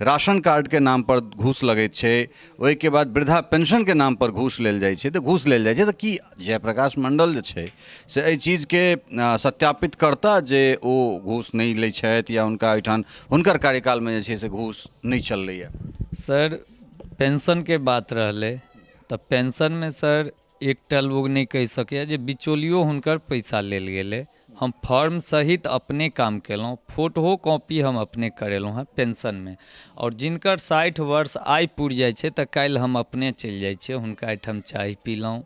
Ration कार्डके नामपर घूस लगैत छै, ओहिके बाद वृद्धा पेंशनके नामपर घूस लेल जाइ छै, तऽ घूस लेल जाइ छै। तऽ की जयप्रकाश मण्डल जे छै से एहि चीजके सत्यापित करता जे ओ घूस नहि लै छथि या हुनका एहिठाम हुनकर कार्यकालमे जे छै से घूस नहि चललैए? सर, पेंशनके बात रहलै तऽ पेंशनमे सर एकटा लोक नहि कहि सकैए जे बिचौलियो हुनकर पैसा लेल गेलै। हम फॉर्म सहित अपने काम केलहुँ, फोटो कॉपी हम अपने करेलहुँ हेँ पेंशनमे। आओर जिनकर 60 वर्ष आइ पुरि जाइ छै तऽ काल्हि हम अपने चलि जाइ छियै हुनका एहिठाम, चाय पीलहुँ,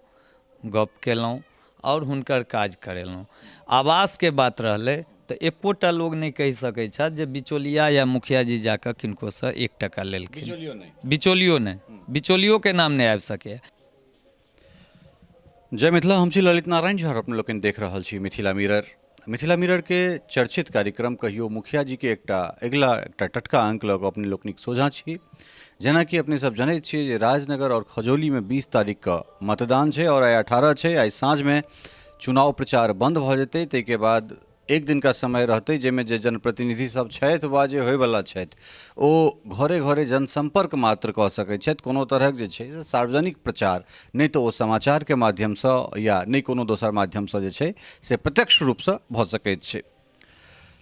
गप केलहुँ आओर हुनकर काज करेलहुँ। आवासके बात रहलै तऽ एकोटा लोक नहि कहि सकै छथि जे बिचौलिया या मुखिया जी जाकऽ किनकोसँ 1 टका लेलखिन। बिचौलियो नहि, बिचौलियोके नाम नहि आबि सकैए। जय मिथिला, हम छी ललित नारायण झा और अपने लोकनि देख रहल छी मिथिला मिरर। मिथिला मिरर के चर्चित कार्यक्रम कहियो मुखिया जी के एकटा अगिला एकटा टटका अंक लऽ कऽ अपने लोकनिक सोझाँ छी। जेनाकि अपने सब जनैत छी जे राजनगर और खजौली में 20 तारीख के मतदान छै और आइ 18 छै। आइ साँझ में चुनाव प्रचार बंद भऽ जेतै, ताहिके बाद एक दिनका समय रहतै जाहिमे जे जनप्रतिनिधि सब छथि वा जे होइवला छथि ओ घरे घरे जनसम्पर्क मात्र कऽ सकै छथि। कोनो तरहक जे छै से सार्वजनिक प्रचार नहि तऽ ओ समाचारके माध्यमसँ या नहि कोनो दोसर माध्यमसँ जे छै से प्रत्यक्ष रूपसँ भऽ सकैत छै।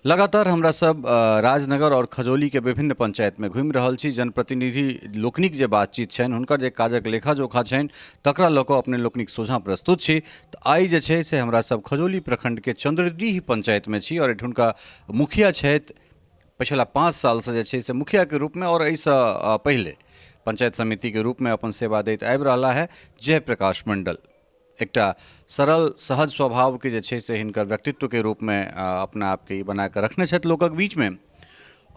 लगातार हमरा सब राजनगर आओर खजौलीके विभिन्न पंचायतमे घुमि रहल छी। जनप्रतिनिधि लोकनिक जे बातचीत छनि, हुनकर जे काजक लेखा जोखा छनि, तकरा लऽ कऽ अपने लोकनिक सोझाँ प्रस्तुत छी। तऽ आइ जे छै से हमरा सब खजौली प्रखण्डके चन्द्रडीह पंचायतमे छी आओर एहिठुनका मुखिया छथि पछिला 5 सालसँ जे छै से मुखियाके रूपमे आओर एहिसँ पहिले पंचायत समितिके रूपमे अपन सेवा दैत आबि रहला है जयप्रकाश मण्डल। एकटा सरल सहज स्वभावके जे छै से हिनकर व्यक्तित्वके रूपमे अपना आपके ई बनाकऽ रखने छथि लोकक बीचमे।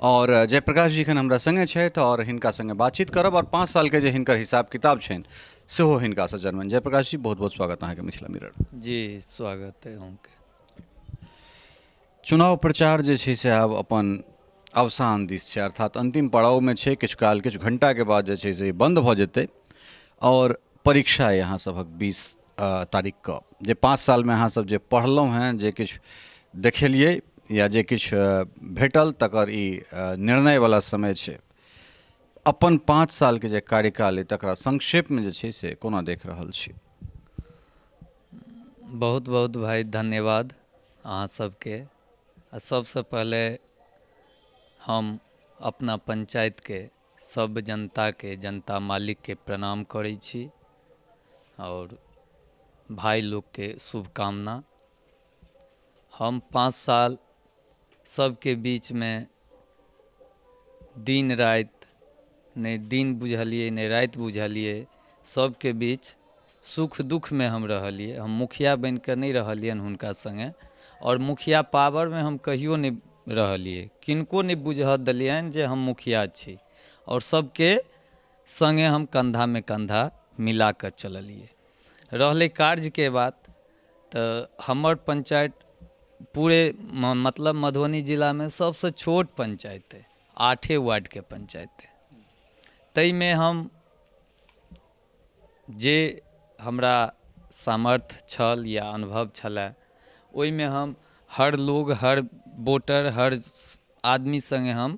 आओर जयप्रकाश जी एखन हमरा सङ्गे छथि आओर हिनका सङ्गे बातचीत करब आओर 5 सालके जे हिनकर हिसाब किताब छनि सेहो हिनकासँ जानबनि। जयप्रकाश जी, बहुत बहुत स्वागत अहाँके मिथिला मिरर। जी, स्वागत है अहूँके। चुनाव प्रचार जे छै से आब अपन अवसान दिस छै, अर्थात अन्तिम पड़ावमे छै। किछु काल, किछु घण्टाके बाद जे छै से बन्द भऽ जेतै आओर परीक्षा अइ अहाँ सभक 20 तारीखके। जे 5 सालमे अहाँ सब जे पढ़लहुँ हेँ, जे किछु देखेलियै या जे किछु भेटल, तकर ई निर्णयवला समय छै। अपन 5 सालके जे कार्यकाल अइ तकरा संक्षेपमे जे छै से कोना देख रहल छी? बहुत बहुत भाइ धन्यवाद अहाँ सबके। आ सबसँ पहिले हम अपना पंचायतके सब जनताके, जनता मालिकके प्रणाम करै छी आओर भाइ लोकके शुभकामना। हम 5 साल सबके बीचमे दिन राति नहि दिन बुझलियै, नहि राति बुझलियै, सबके बीच सुख दुखमे हम रहलियै। हम मुखिया बनिकऽ नहि रहलियनि हुनका सङ्गे आओर मुखिया पावरमे हम कहियो नहि रहलियै, किनको नहि बुझऽ देलियनि जे हम मुखिया छी आओर सबके सङ्गे हम कन्धामे कन्धा मिलाकऽ चललियै। रहलै कार्यके बात तऽ हमर पंचायत पूरे मतलब मधुबनी जिलामे सबसँ छोट पंचायत अइ, 8 वार्डके पंचायत अइ। ताहिमे हम जे हमरा सामर्थ्य छल या अनुभव छलए ओहिमे हम हर लोग, हर वोटर, हर आदमी सङ्गे हम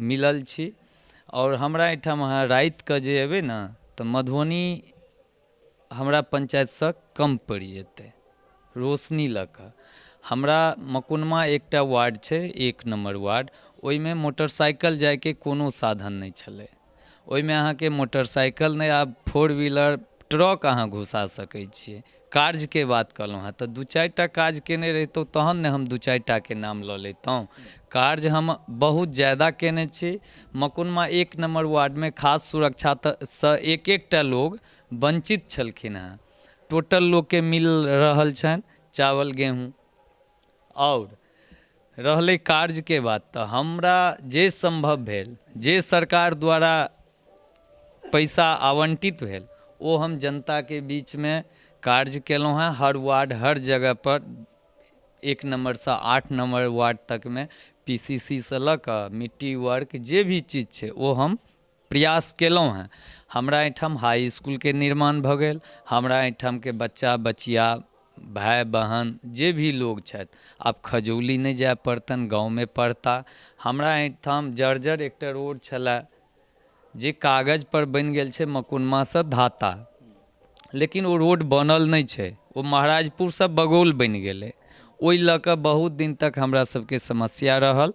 मिलल छी। आओर हमरा एहिठाम अहाँ रातिके जे अयबै ने तऽ मधुबनी हमरा पञ्चायतसँ कम पड़ि जेतै रोशनी लऽ कऽ। हमरा मकुनमा एकटा वार्ड छै, 1 नम्बर वार्ड, ओहिमे मोटरसाइकिल जाइके कोनो साधन नहि छलै। ओहिमे अहाँके मोटरसाइकिल नहि, आब 4 व्हीलर ट्रक अहाँ घुसा सकै छियै। कार्यके बात कहलहुँ हेँ तऽ 2-4 टा काज केने रहितहुँ तहन ने हम 2-4 टाके नाम लऽ लैतहुँ। कार्य हम बहुत ज्यादा केने छी। मकुनमा 1 नम्बर वार्डमे खास सुरक्षा सँ 1-1टा लोग वञ्चित छलखिन हेँ। टोटल लोकके मिल रहल छनि चावल गेहूँ। आओर रहलै कार्यके बात तऽ हमरा जे सम्भव भेल, जे सरकार द्वारा पैसा आवंटित भेल ओ हम जनताके बीचमे कार्य केलहुँ हेँ। हर वार्ड, हर जगहपर 1 नम्बरसँ 8 नम्बर वार्ड तकमे PCC सँ लऽ कऽ मिट्टी वर्क जे भी चीज छै ओ हम प्रयास केलहुँ हेँ। हमरा एहिठाम हाई इसकुलके निर्माण भऽ गेल। हमरा एहिठामके बच्चा बचिया भाय बहन जे भी लोग छथि, आब खजौली नहि जाय पड़तनि, गाँवमे पढ़ता। हमरा एहिठाम जर्जर एकटा रोड छलए जे कागजपर बनि गेल छै मकुनमासँ धाता, लेकिन ओ रोड बनल नहि छै, ओ महाराजपुरसँ बगौल बनि गेलै। ओहि लऽ कऽ बहुत दिन तक हमरा सबके समस्या रहल,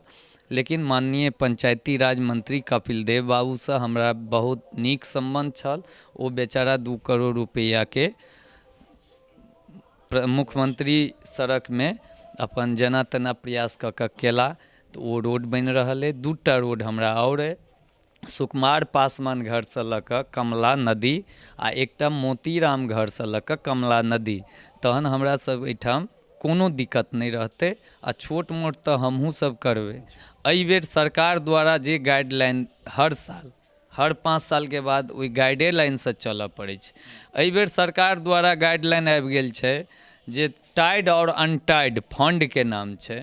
लेकिन माननीय पंचायती राज मंत्री कपिल देव बाबूसँ हमरा बहुत नीक सम्बन्ध छल। ओ बेचारा 2 करोड़ रुपैआके मुख्यमंत्री सड़कमे अपन जेना तेना प्रयास कऽ कऽ केला, तऽ ओ रोड बनि रहल अइ। 2टा रोड हमरा आओर अइ, सुकुमार पासवान घरसँ लऽ कऽ कमला नदी आ एकटा मोतीराम घरसँ लऽ कऽ कमला नदी। तहन हमरा सब एहिठाम कोनो दिक्कत नहि रहतै आ छोट मोट तऽ हमहूँ सब करबै। एहिबेर सरकार द्वारा जे गाइडलाइन हर साल हर 5 सालके बाद ओहि गाइडे लाइनसँ चलऽ पड़ै छै, एहिबेर सरकार द्वारा गाइडलाइन आबि गेल छै जे टाइड आओर अनटाइड फण्डके नाम छै,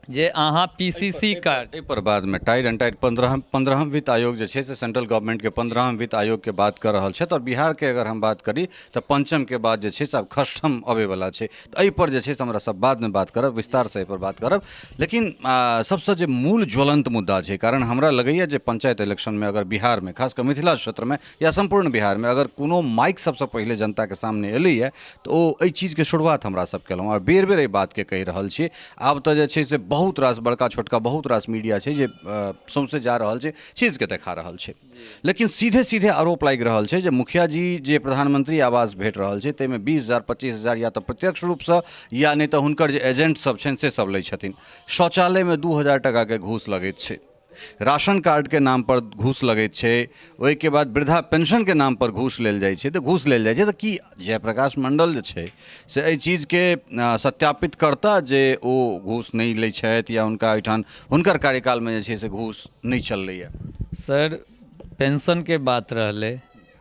जे अहाँ पी सी सी कार्ड। एहि पर बादमे टाइड अनटाइड 15हम वित्त आयोग जे छै से सेंट्रल गवर्नमेंटके 15हम वित्त आयोगके बात कऽ रहल छथि, आओर बिहारके अगर हम बात करी तऽ पंचमके बाद जे छै से आब षष्ठम अबैवला छै। तऽ एहिपर जे छै से हमरा सब बादमे बात करब, विस्तारसँ एहिपर बात करब। लेकिन सबसँ जे मूल ज्वलंत मुद्दा छै, कारण हमरा लगैए जे पंचायत इलेक्शनमे अगर बिहारमे, खास कऽ मिथिला क्षेत्रमे या सम्पूर्ण बिहारमे अगर कोनो माइक सबसँ पहिले जनताके सामने एलैए तऽ ओ एहि चीजके शुरुआत हमरा सब केलहुँ, आओर बेर बेर एहि बातके कहि रहल छी। आब तऽ जे छै से बहुत रास बड़का छोटका बहुत रास मीडिया छै जे सौँसे जा रहल छै, चीजके देखा रहल छै, लेकिन सीधे सीधे आरोप लागि रहल छै जे मुखिया जी जे प्रधानमंत्री आवास भेट रहल छै ताहिमे 20,000 25,000 या तऽ प्रत्यक्ष रूपसँ या नहि तऽ हुनकर जे एजेंट सब छनि से सब लै छथिन। शौचालयमे 2000 टाकाके घूस लगैत छै, राशन कार्डके नामपर घूस लगैत छै, ओहिके बाद वृद्धा पेंशनके नामपर घूस लेल जाइ छै। तऽ घूस लेल जाइ छै तऽ की जयप्रकाश मण्डल जे छै से एहि चीजके सत्यापित करता जे ओ घूस नहि लै छथि या हुनका एहिठाम हुनकर कार्यकालमे जे छै से घूस नहि चललैए? सर, पेंशनके बात रहलै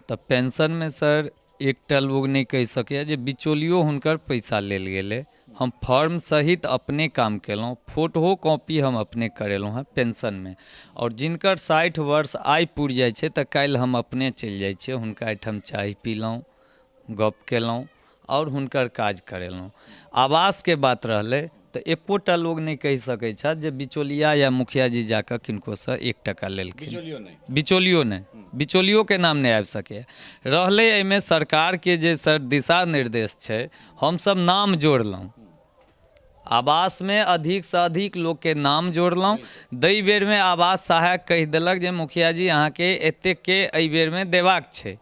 तऽ पेंशनमे सर एकटा लोग नहि कहि सकैए जे बिचौलियो हुनकर पैसा लेल गेलै। हम फॉर्म सहित अपने काम केलहुँ, फोटो कॉपी हम अपने करेलहुँ हेँ पेंशनमे। आओर जिनकर 60 वर्ष आइ पुरि जाइ छै तऽ काल्हि हम अपने चलि जाइ छियै हुनका एहिठाम, चाय पीलहुँ, गप केलहुँ आओर हुनकर काज करेलहुँ। आवासके बात रहलै तऽ एकोटा लोग नहि कहि सकै छथि जे बिचौलिया या मुखिया जी जाकऽ किनकोसँ 1 टका लेलखिन। बिचौलियो नहि, बिचौलियोके नाम नहि आबि सकैए। रहलै एहिमे सरकारके जे सर दिशा निर्देश छै, हमसभ नाम जोड़लहुँ आवासमे, अधिकसँ अधिक लोकके नाम जोड़लहुँ। दै बेरमे आवास सहायक कहि देलक जे मुखिया जी अहाँके एतेकके एहि बेरमे देबाक छै,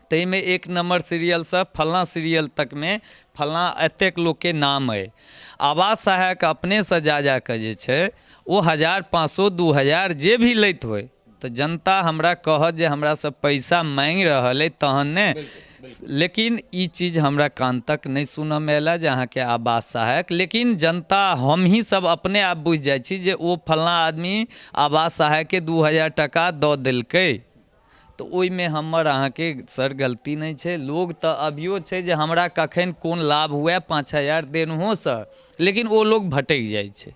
ताहिमे 1 नम्बर सीरियलसँ फल्लाँ सीरियल तकमे फल्लाँ एतेक लोकके नाम अइ। आवास सहायक अपनेसँ जा जा कऽ जे छै ओ 1500 2000 जे भी लैत होइ, तऽ जनता हमरा कहत जे हमरासँ पैसा माँगि रहल अइ तहन ने। लेकिन ई चीज हमरा कान तक नहि सुनऽमे अयला जे अहाँके आवास सहायक, लेकिन जनता हमही सब अपने आप बुझि जाइ छी जे ओ फल्लाँ आदमी आवास सहायकके 2000 टाका दऽ देलकै, तऽ ओहिमे हमर अहाँके सर गलती नहि छै। लोग तऽ अभियो छै जे हमरा कखन कोन लाभ हुए 5000 देनहोसँ, लेकिन ओ लोग भटकि जाइ छै।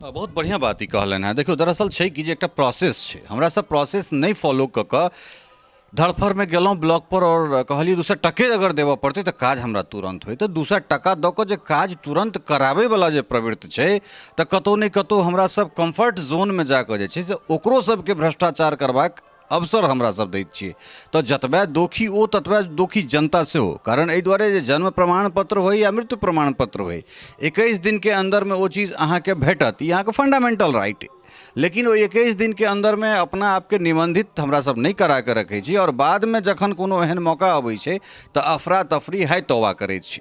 बहुत बढ़िआँ बात ई कहलनि हेँ। देखियौ, दरअसल छै कि जे एकटा प्रोसेस छै, हमरा सब प्रोसेस नहि फॉलो कऽ कऽ धड़फड़मे गेलहुँ ब्लॉकपर आओर कहलियै 200 टके अगर देबऽ पड़तै तऽ काज हमरा तुरन्त होइ, तऽ 200 टका दऽ कऽ जे काज तुरन्त कराबैवला जे प्रवृत्ति छै तऽ कतहु ने कतहु हमरा सब कम्फर्ट जोनमे जाकऽ जे छै से ओकरो सबके भ्रष्टाचार करबाक अवसर हमरा सब दैत छियै। तऽ जतबे दोखी ओ ततबे दोखी जनता सेहो, कारण एहि दुआरे जे जन्म प्रमाण पत्र होइ या मृत्यु प्रमाण पत्र होइ, 21 दिनके अन्दरमे ओ चीज अहाँके भेटत, ई अहाँके फंडामेंटल राइट अइ। लेकिन ओहि 21 दिनके अन्दरमे अपना आपके निबन्धित हमरा सब नहि कराके रखै छी, आओर बादमे जखन कोनो एहन मौका अबै छै तऽ अफरा तफरी हाय तौबा करै छी।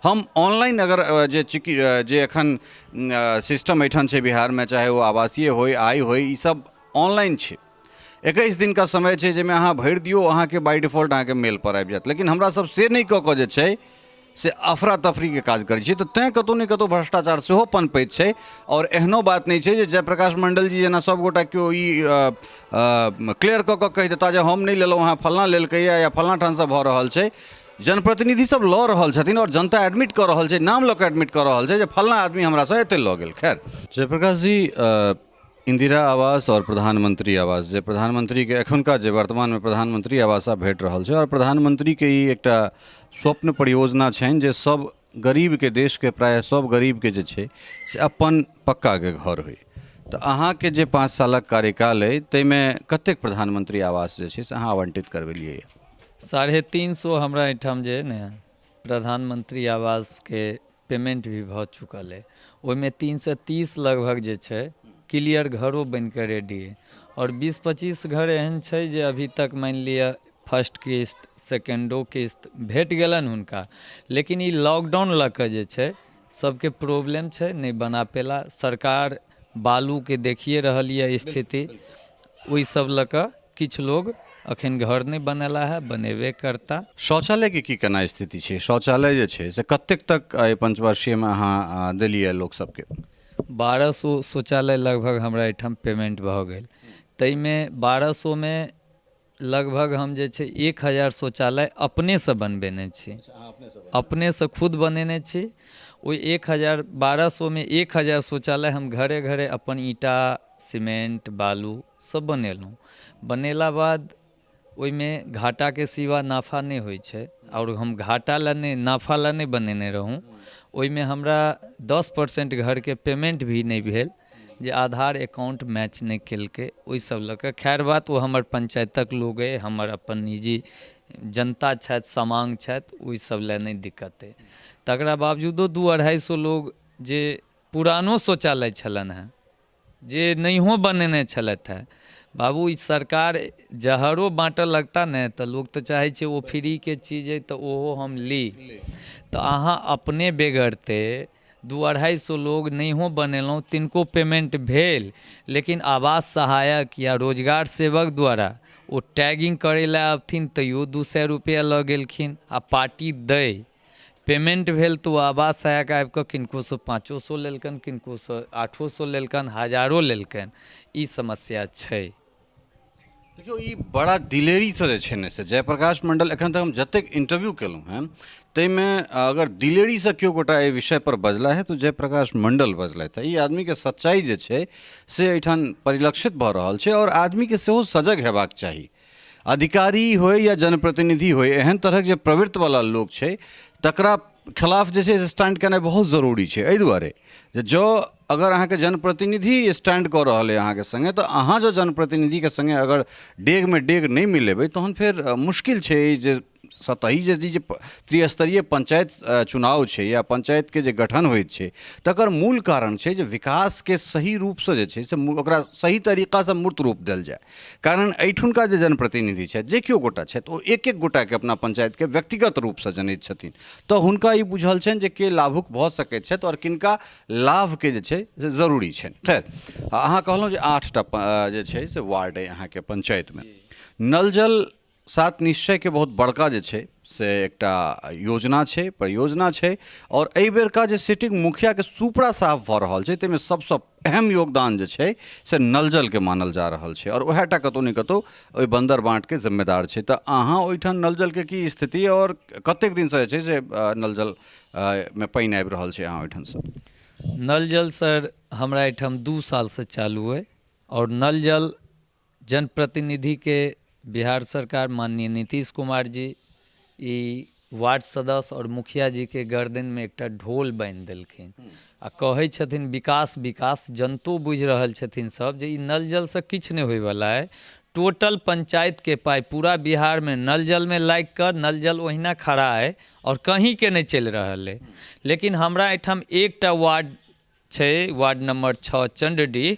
हम ऑनलाइन अगर जे चूँकि जे एखन सिस्टम एहिठाम छै बिहारमे, चाहे ओ आवासीय होइ, आय होइ, ई सब ऑनलाइन छै। 21 दिनका समय छै जाहिमे अहाँ भरि दियौ, अहाँके बाइ डिफॉल्ट अहाँके मेलपर आबि जायत। लेकिन हमरा सब से नहि कऽ कऽ जे छै से अफरा तफरीके काज करै छियै, तऽ तैँ कतहु ने कतहु भ्रष्टाचार सेहो पनपैत छै। आओर एहनो बात नहि छै जे जयप्रकाश मण्डलजी जेना सभगोटा केओ ई क्लियर कऽ कऽ कहि देता जे हम नहि लेलहुँ हेँ, फल्लाँ लेलकैए या फल्लाँ ठामसँ भऽ रहल छै। जनप्रतिनिधि सब लऽ रहल छथिन आओर जनता एडमिट कऽ रहल छै, नाम लऽ कऽ एडमिट कऽ रहल छै जे फल्लाँ आदमी हमरासँ एते लऽ गेल। खैर, जयप्रकाश जी, इंदिरा आवास आओर प्रधानमंत्री आवास, जे प्रधानमंत्रीके एखुनका जे वर्तमानमे प्रधानमंत्री आवास आब भेट रहल छै, आओर प्रधानमंत्रीके ई एकटा स्वप्न परियोजना छनि जे सब गरीबके, देशके प्रायः सब गरीबके जे छै से अपन पक्काके घर होइ। तऽ अहाँके जे 5 सालक कार्यकाल अइ ताहिमे कतेक प्रधानमंत्री आवास जे छै से अहाँ आवंटित करबेलियै? 350 हमरा एहिठाम जे ने प्रधानमंत्री आवासके पेमेंट भी भऽ चुकल अइ। ओहिमे 330 लगभग जे छै क्लियर घरो बनिकऽ रेडी अइ, आओर 20-25 घर एहन छै जे अभी तक मानि लिअ फर्स्ट किस्त सेकेंडो किस्त भेट गेलनि हुनका, लेकिन ई लॉकडाउन लऽ कऽ जे छै सबके प्रॉब्लम छै, नहि बना पेला। सरकार बालूके देखिए रहल यऽ स्थिति, ओहि सब लऽ कऽ किछु लोग अखन घर नहि बनेला है, बनेबे करता। शौचालयके की केना स्थिति छै? शौचालय जे छै से कतेक तक एहि पंचवर्षीयमे अहाँ देलियै लोक सबके? 1200 शौचालय लगभग हमरा एहिठाम पेमेंट भऽ गेल। ताहिमे 1200मे लगभग हम जे छै 1000 शौचालय अपनेसँ बनबेने छी, अपनेसँ खुद बनेने छी। ओहि 1000 1200मे 1000 शौचालय हम घरे घरे अपन ईंटा सीमेंट बालू सब बनेलहुँ। बनेला बाद ओहिमे घाटाके सिवा नाफा नहि होइ छै, आओर हम घाटा लए नहि नाफा लए नहि बनेने रहौँ। ओहिमे हमरा 10% घरके पेमेंट भी नहि भेल, जे आधार अकाउंट मैच नहि केलकै, ओहि सब लऽ कऽ। खैर बात, ओ हमर पंचायतक लोक अइ, हमर अपन निजी जनता छथि, समांग छथि, ओहि सब लए नहि दिक्कत अइ। तकरा बावजूदो 200-250 लोग जे पुरानो शौचालय छलनि हेँ, जे नहिओ बनेने छलथि हेँ, बाबू ई सरकार जहरो बाँटऽ लगता ने तऽ लोक तऽ चाहै छै ओ फ्रीके चीज अइ तऽ ओहो हम ली। तऽ अहाँ अपने बेगरते 200-250 लोग नहिओ बनेलहुँ, तिनको पेमेंट भेल, लेकिन आवास सहायक या रोजगार सेवक द्वारा ओ टैगिंग करै लए अबथिन तैयो 200 रुपैआ लऽ गेलखिन, आ पार्टी दै पेमेंट भेल तऽ ओ आवास सहायक आबि कऽ किनकोसँ 500 लेलकनि, किनकोसँ 800 लेलकनि, हजारो लेलकनि। ई समस्या छै। देखियौ, ई बड़ा दिलेरीसँ जे छै ने से जयप्रकाश मण्डल, एखन तक हम जतेक इंटरव्यू केलहुँ हेँ ताहिमे अगर दिलेरीसँ केओ गोटा एहि विषयपर बजला हे तऽ जयप्रकाश मण्डल बजलथि हेँ। ई आदमीके सच्चाइ जे छै से एहिठाम परिलक्षित भऽ रहल छै, आओर आदमीके सेहो सजग हेबाक चाही। अधिकारी होइ या जनप्रतिनिधि होइ, एहन तरहक जे प्रवृत्तिवला लोक छै तकरा खिलाफ जे छै से स्टैंड केनाइ बहुत जरूरी छै। एहि दुआरे जे जँ अगर अहाँके जनप्रतिनिधि स्टैंड कऽ रहल अइ अहाँके सङ्गे, तऽ अहाँ जँ जनप्रतिनिधिके सङ्गे अगर डेगमे डेग नहि मिलेबै तहन फेर मुश्किल छै जे सतही जे जे त्रिस्तरीय पंचायत चुनाव छै या पंचायतके जे गठन होइत छै तकर मूल कारण छै जे विकासके सही रूपसँ जे छै से ओकरा सही तरीकासँ मूर्त रूप देल जाय। कारण एहिठुनका जे जनप्रतिनिधि छथि, जे केओ गोटा छथि, ओ एक एक गोटाके अपना पंचायतके व्यक्तिगत रूपसँ जनैत छथिन, तऽ हुनका ई बुझल छनि जे के लाभुक भऽ सकैत छथि आओर किनका लाभके जे छै से जरूरी छनि। खैर, अहाँ कहलहुँ जे 8टा जे छै से वार्ड अइ अहाँके पंचायतमे। नल जल सात निश्चयके बहुत बड़का जे छै से एकटा योजना छै, परियोजना छै, आओर एहि बेरका जे सिटिंग मुखियाके सुपड़ा साफ भऽ रहल छै ताहिमे सबसँ अहम योगदान जे छै से नल जलके मानल जा रहल छै, आओर वएह टा कतहु ने कतहु ओहि बन्दर बाँटके जिम्मेदार छै। तऽ अहाँ ओहिठाम नल जलके की स्थिति आओर कतेक दिनसँ जे छै से नल जल मे पानि आबि रहल छै अहाँ ओहिठामसँ? नल जल सर हमरा एहिठाम 2 सालसँ चालू अइ, आओर नल जल जनप्रतिनिधिके बिहार सरकार माननीय नीतीश कुमार जी ई वार्ड सदस्य आओर मुखिया जीके गर्दनमे एकटा ढोल बान्हि देलखिन आ कहै छथिन विकास विकास। जनतो बुझि रहल छथिन सब जे ई नल जलसँ किछु नहि होइवला अइ। टोटल पंचायतके पाइ पूरा बिहारमे नल जलमे लागि कऽ नल जल ओहिना खड़ा अइ आओर कहीँके नहि चलि रहल अइ। लेकिन हमरा एहिठाम एकटा वार्ड छै, वार्ड नम्बर 6 चण्डडीह,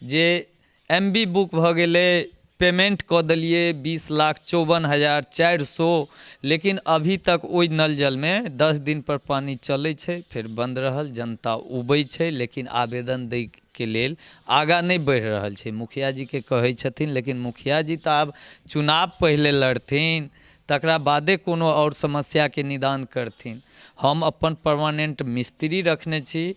जे एम बी बुक भऽ गेलै, पेमेंट कऽ देलियै 20,54,400, लेकिन अभी तक ओहि नल जलमे 10 दिनपर पानि चलै छै, फेर बन्द रहल। जनता उबै छै, लेकिन आवेदन दैके लेल आगाँ नहि बढ़ि रहल छै। मुखिया जीके कहै छथिन, लेकिन मुखिया जी तऽ आब चुनाव पहिले लड़थिन तकरा बादे कोनो आओर समस्याके निदान करथिन। हम अपन परमानेंट मिस्त्री रखने छी,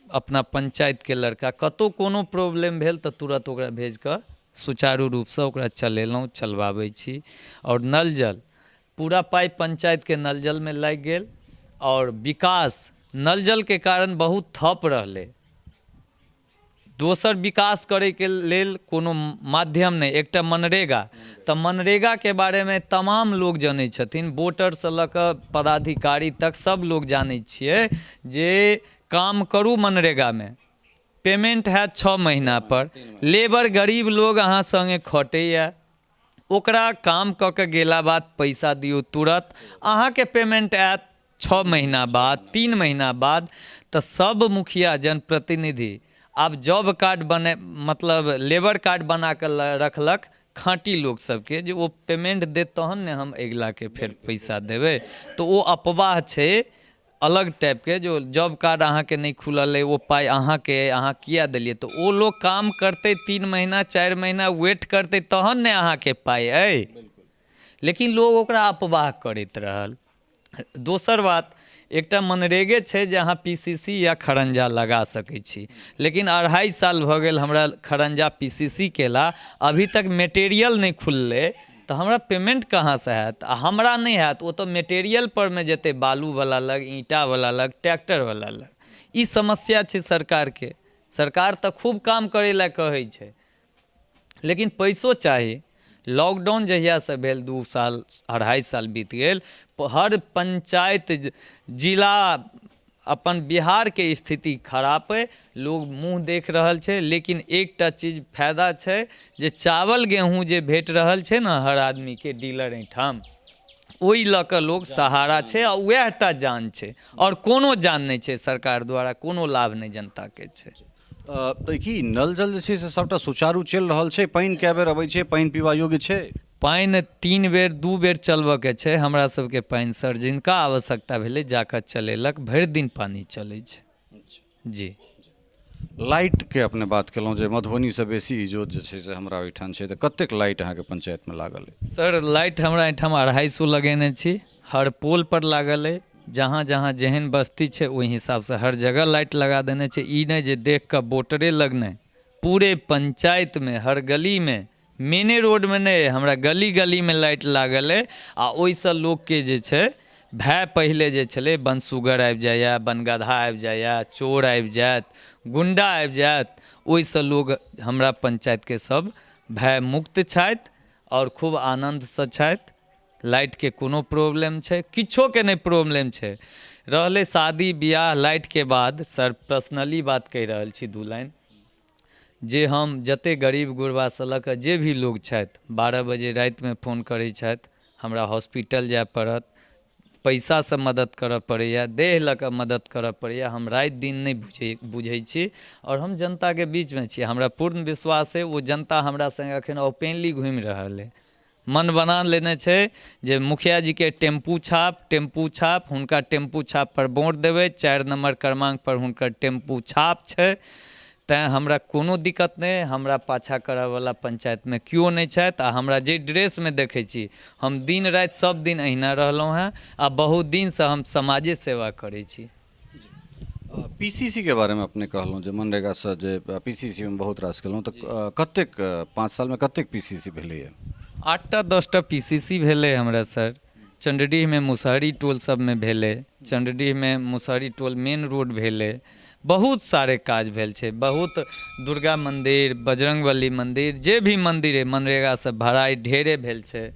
अपना पंचायतके लड़का, कतहु कोनो प्रॉब्लम भेल तऽ तुरन्त ओकरा भेज कऽ सुचारू रूपसँ ओकरा चलेलहुँ, चलबाबै छी। आओर नल जल पूरा पाइ पंचायतके नल जलमे लागि गेल, आओर विकास नल जलके कारण बहुत ठप रहलै। दोसर विकास करैके लेल कोनो माध्यम नहि, एकटा मनरेगा। तऽ मनरेगाके बारेमे तमाम लोक जनै छथिन, वोटरसँ लऽ कऽ पदाधिकारी तक सब लोक जानै छियै जे काम करू मनरेगामे, पेमेंट हैत 6 महीनापर। लेबर गरीब लोग अहाँ सङ्गे खटैए, ओकरा काम कऽ के गेला बाद पैसा दियौ तुरत, अहाँके पेमेंट आयत 6 महीना बाद, 3 महीना बाद। तऽ सब मुखिया जनप्रतिनिधि आब जॉब कार्ड बने, मतलब लेबर कार्ड बना कऽ रखलक खाँटी लोक सबके, जे ओ पेमेंट देत तहन ने हम अगिलाके फेर पैसा देबै। तऽ ओ अपवाह छै अलग टाइपके, जो जॉब कार्ड अहाँके नहि खुलल अइ, ओ पाइ अहाँके अइ, अहाँ किया देलियै? तऽ ओ लोक काम करतै 3 महीना 4 महीना वेट करतै तहन ने अहाँके पाइ अइ। लेकिन लोक ओकरा अपवाह करैत रहल। दोसर बात, एकटा मनरेगे छै जे अहाँ पी सी सी या खरंजा लगा सकै छी, लेकिन 2.5 साल भऽ गेल हमरा खरंजा पी सी सी केला, अभी तक मेटेरियल नहि खुललै, तऽ हमरा पेमेंट कहाँसँ हैत? आ हमरा नहि हैत, ओ तऽ मेटेरियल परमे जेतै, बालूवला लग, ईंटावला लग, ट्रैक्टरवला लग। ई समस्या छै सरकारके। सरकार तऽ खूब काम करै लए कहै छै, लेकिन पैसो चाही। लॉकडाउन जहियासँ भेल 2 साल 2.5 साल बीत गेल, हर पंचायत जिला अपन बिहारके स्थिति खराप अइ, लोग मुँह देख रहल छै। लेकिन एकटा चीज फायदा छै जे चावल गेहूँ जे भेट रहल छै ने हर आदमीके डीलर एहिठाम, ओहि लऽ कऽ लोक सहारा छै, आ उएह टा जान छै, आओर कोनो जान नहि छै। सरकार द्वारा कोनो लाभ नहि जनताके छै। तऽ की नल जल जे छै से सभटा सुचारू चलि रहल छै? पानि कए बेर अबै छै? पानि पीबा योग्य छै? पानि 3 बेर 2 बेर चलबऽके छै हमरा सबके पानि सर, जिनका आवश्यकता भेलै जाकऽ चलेलक, भरि दिन पानि चलै छै जी। लाइटके अपने बात केलहुँ जे मधुबनीसँ बेसी इजोत जे छै से हमरा ओहिठाम छै, तऽ कतेक लाइट अहाँके पंचायतमे लागल अइ? सर लाइट हमरा एहिठाम 250 लगेने छी, हर पोल पर लागल अइ, जहाँ जहाँ जेहन बस्ती छै ओहि हिसाबसँ हर जगह लाइट लगा देने छै। ई नहि जे देख कऽ वोटरे लग नहि, पूरे पंचायतमे हर गलीमे, मेने रोडमे नहि, हमरा गली गलीमे लाइट लागल अइ। आ ओहिसँ लोकके जे छै भय, पहिले जे छलै बनसुगर आबि जाइए, बनगदहा आबि जाइए, चोर आबि जायत, गुण्डा आबि जायत, ओहिसँ लोक हमरा पंचायतके सब भय मुक्त छथि आओर खूब आनन्दसँ छथि। लाइटके कोनो प्रॉब्लम छै, किछोके नहि प्रॉब्लम छै। रहलै शादी बियाह लाइटके बाद, सर पर्सनली बात कहि रहल छी 2 लाइन, जे हम जतेक गरीब गुरबासँ लऽ कऽ जे भी लोक छथि 12 बजे रातिमे फोन करै छथि, हमरा हॉस्पिटल जाय पड़त, पैसासँ मदद करऽ पड़ैए, देह लऽ कऽ मदद करऽ पड़ैए। हम राति दिन नहि बुझै छी आओर हम जनताके बीचमे छी। हमरा पूर्ण विश्वास अइ ओ जनता हमरा सङ्गे एखन ओपेनली घुमि रहल अइ, मन बना लेने छै जे मुखिया जीके टेम्पू छाप, टेम्पू छाप, हुनका टेम्पू छाप पर वोट देबै, 4 नम्बर क्रमांक पर हुनकर टेम्पू छाप छै, तैँ हमरा कोनो दिक्कत नहि। हमरा पाछाँ करऽवला पंचायतमे केओ नहि छथि। आ हमरा जे ड्रेसमे देखै छी, हम दिन राति सब दिन अहिना रहलहुँ हेँ आ बहुत दिनसँ हम समाजे सेवा करै छी। पी सी सी के बारेमे अपने कहलहुँ जे मनरेगासँ जे पी सी सी मे बहुत रास केलहुँ, तऽ कतेक 5 सालमे कतेक पी सी सी भेलैए? 8टा 10टा पी सी सी भेलै हमरा सर। चण्डडीहमे मुसहरी टोल सबमे भेलै, चण्डडीहमे मुसहरी टोल मेन रोड भेलै, बहुत सारे काज भेल छै। बहुत दुर्गा मन्दिर, बजरङ्गबली मन्दिर, जे भी मन्दिर अइ मनरेगासँ भराइ ढेरे भेल छै।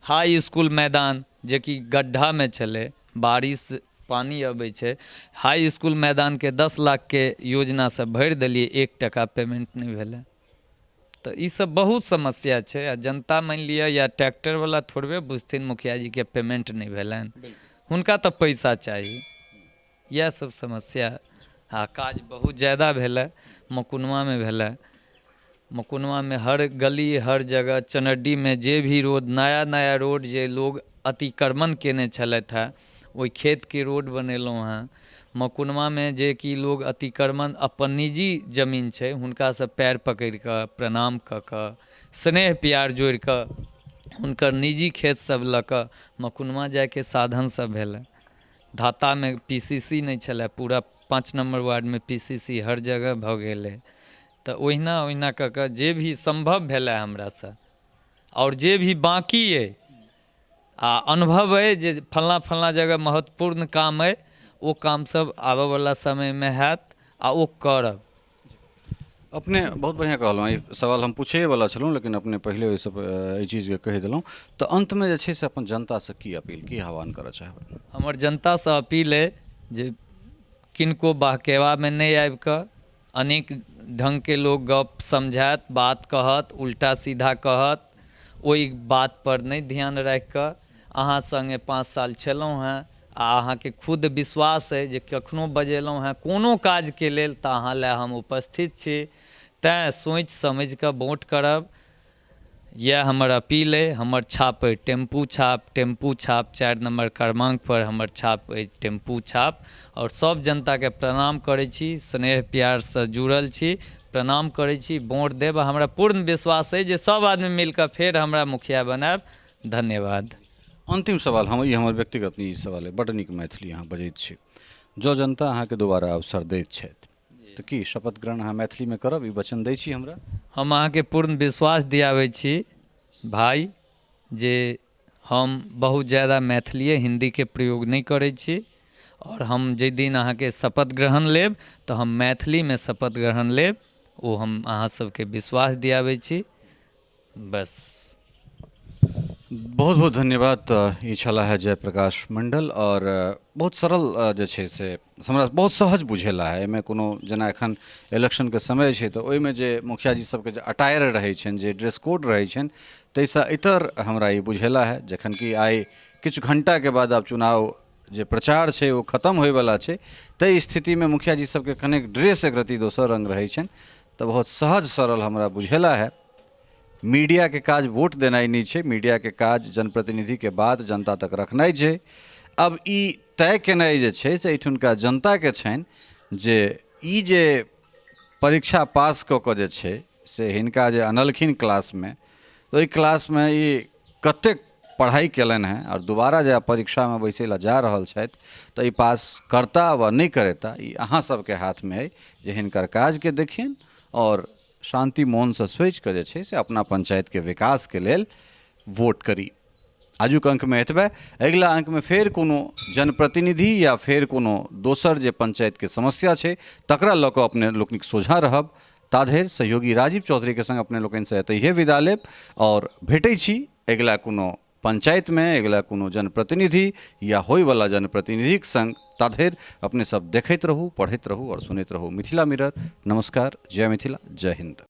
हाई इसकुल मैदान जेकि गड्ढामे छलै, बारिश पानि अबै छै, हाई इसकुल मैदानके 10 लाखके योजनासँ भरि देलियै, 1 टका पेमेंट नहि भेलै। तऽ ई सब बहुत समस्या छै। आ जनता मानि लिअ या ट्रैक्टरवला थोड़बे बुझथिन मुखिया जीके पेमेंट नहि भेलनि, हुनका तऽ पैसा चाही। इएह सब समस्या। आ काज बहुत ज्यादा भेलै, मकुनवामे भेलै, मकुनवामे हर गली हर जगह, चनड्डीमे जे भी रोड नया नया रोड जे लोग अतिक्रमण केने छलथि हेँ ओहि खेतके रोड बनेलहुँ हेँ। मकुनवामे जे कि लोग अतिक्रमण अपन निजी जमीन छै हुनकासँ पएर पकड़ि कऽ प्रणाम कऽ कऽ स्नेह प्यार जोड़ि कऽ हुनकर निजी खेत सब लऽ कऽ मकुनवा जाइके साधन सब भेलै। धातामे पी सी सी नहि छलै, पूरा 5 नम्बर वार्डमे पी सी सी हर जगह भऽ गेलै। तऽ ओहिना ओहिना कऽ कऽ जे भी सम्भव भेलै हमरासँ आओर जे भी बाँकी अइ आ अनुभव अइ जे फल्लाँ फल्लाँ जगह महत्वपूर्ण काम अइ, ओ कामसभ आबयवला समयमे हैत आ ओ करब। अपने बहुत बढ़िआँ कहलहुँ। ई सवाल हम पूछैएवला छलहुँ, लेकिन अपने पहिले ओहिसँ एहि चीजके कहि देलहुँ। तऽ अन्तमे जे छै से अपन जनतासँ की अपील, की आह्वान करऽ चाहबै? हमर जनतासँ अपील अइ जे किनको बहकेबामे नहि आबि कऽ, अनेक ढङ्गके लोक गप समझायत, बात कहत, उल्टा सीधा कहत, ओहि बातपर नहि ध्यान राखि कऽ अहाँ सङ्गे 5 साल छलहुँ हेँ आ अहाँके खुद विश्वास अइ जे कखनो बजेलहुँ हेँ कोनो काजके लेल तऽ अहाँ लए हम उपस्थित छी। तैँ सोचि समझि कऽ वोट करब, इएह हमर अपील अइ। हमर छाप अइ टेम्पू छाप, टेम्पू छाप 4 नम्बर क्रमाङ्कपर हमर छाप अइ टेम्पू छाप। आओर सभ जनताके प्रणाम करै छी, स्नेह प्यारसँ जुड़ल छी, प्रणाम करै छी। वोट देब, हमरा पूर्ण विश्वास अइ जे सभ आदमी मिलकऽ फेर हमरा मुखिया बनायब। धन्यवाद। अन्तिम सवाल, हम ई हमर व्यक्तिगत निजी सवाल अइ, बड्ड नीक मैथिली अहाँ बजैत छी, जँ जनता अहाँके दोबारा अवसर दैत छथि तऽ की शपथ ग्रहण अहाँ मैथिलीमे करब? ई वचन दै छी हमरा? हम अहाँके पूर्ण विश्वास दियाबै छी भाइ जे हम बहुत ज्यादा मैथिलिए, हिन्दीके प्रयोग नहि करै छी। आओर हम जाहि दिन अहाँके शपथ ग्रहण लेब तऽ हम मैथिलीमे शपथ ग्रहण लेब, ओ हम अहाँ सबके विश्वास दियाबै छी। बस। बहुत बहुत धन्यवाद। तऽ ई छलाह है जयप्रकाश मण्डल, आओर बहुत सरल जे छै से हमरा बहुत सहज बुझेला है। एहिमे कोनो जेना एखन इलेक्शनके समय छै तऽ ओहिमे जे मुखिया जी सबके जे अटायर रहै छनि, जे ड्रेस कोड रहै छनि, ताहिसँ इतर हमरा ई बुझेला है। जखन कि आइ किछु घण्टाके बाद आब चुनाव जे प्रचार छै ओ खतम होइवला छै, ताहि स्थितिमे मुखिया जी सबके कनेक ड्रेस एक रत्ती दोसर रङ्ग रहै छनि, तऽ बहुत सहज सरल हमरा बुझेला है। मीडियाके काज वोट देनाइ नहि छै, मीडियाके काज जनप्रतिनिधिके बात जनता तक रखनाइ छै। अब ई तय केनाइ जे छै से एहिठुनका जनताके छनि जे ई जे परीक्षा पास कऽ कऽ जे छै से हिनका जे अनलखिन क्लासमे, तऽ ओहि क्लासमे ई कतेक पढ़ाइ कयलनि हेँ, आओर दोबारा जे आब परीक्षामे बैसै लए जा रहल छथि तऽ ई पास करता वा नहि करेता, ई अहाँ सबके हाथमे अइ जे हिनकर काजके देखियनि आओर शान्ति मोनसँ सोचिकऽ जे छै से अपना पञ्चायतके विकासके लेल वोट करी। आजुक अङ्कमे एतबे। अगिला अङ्कमे फेर कोनो जनप्रतिनिधि या फेर कोनो दोसर जे पञ्चायतके समस्या छै तकरा लऽ कऽ अपने लोकनिक सोझाँ रहब। ताधरि सहयोगी राजीव चौधरीके सङ्ग अपने लोकनिसँ एतहिए विदा लेब आओर भेटै छी अगिला कोनो पञ्चायतमे, अगिला कोनो जनप्रतिनिधि या होइवला जनप्रतिनिधिक सङ्ग। ताधरि अपने सब देखैत रहू, पढ़ैत रहू आओर सुनैत रहू मिथिला मिरर। नमस्कार, जय मिथिला, जय हिन्द।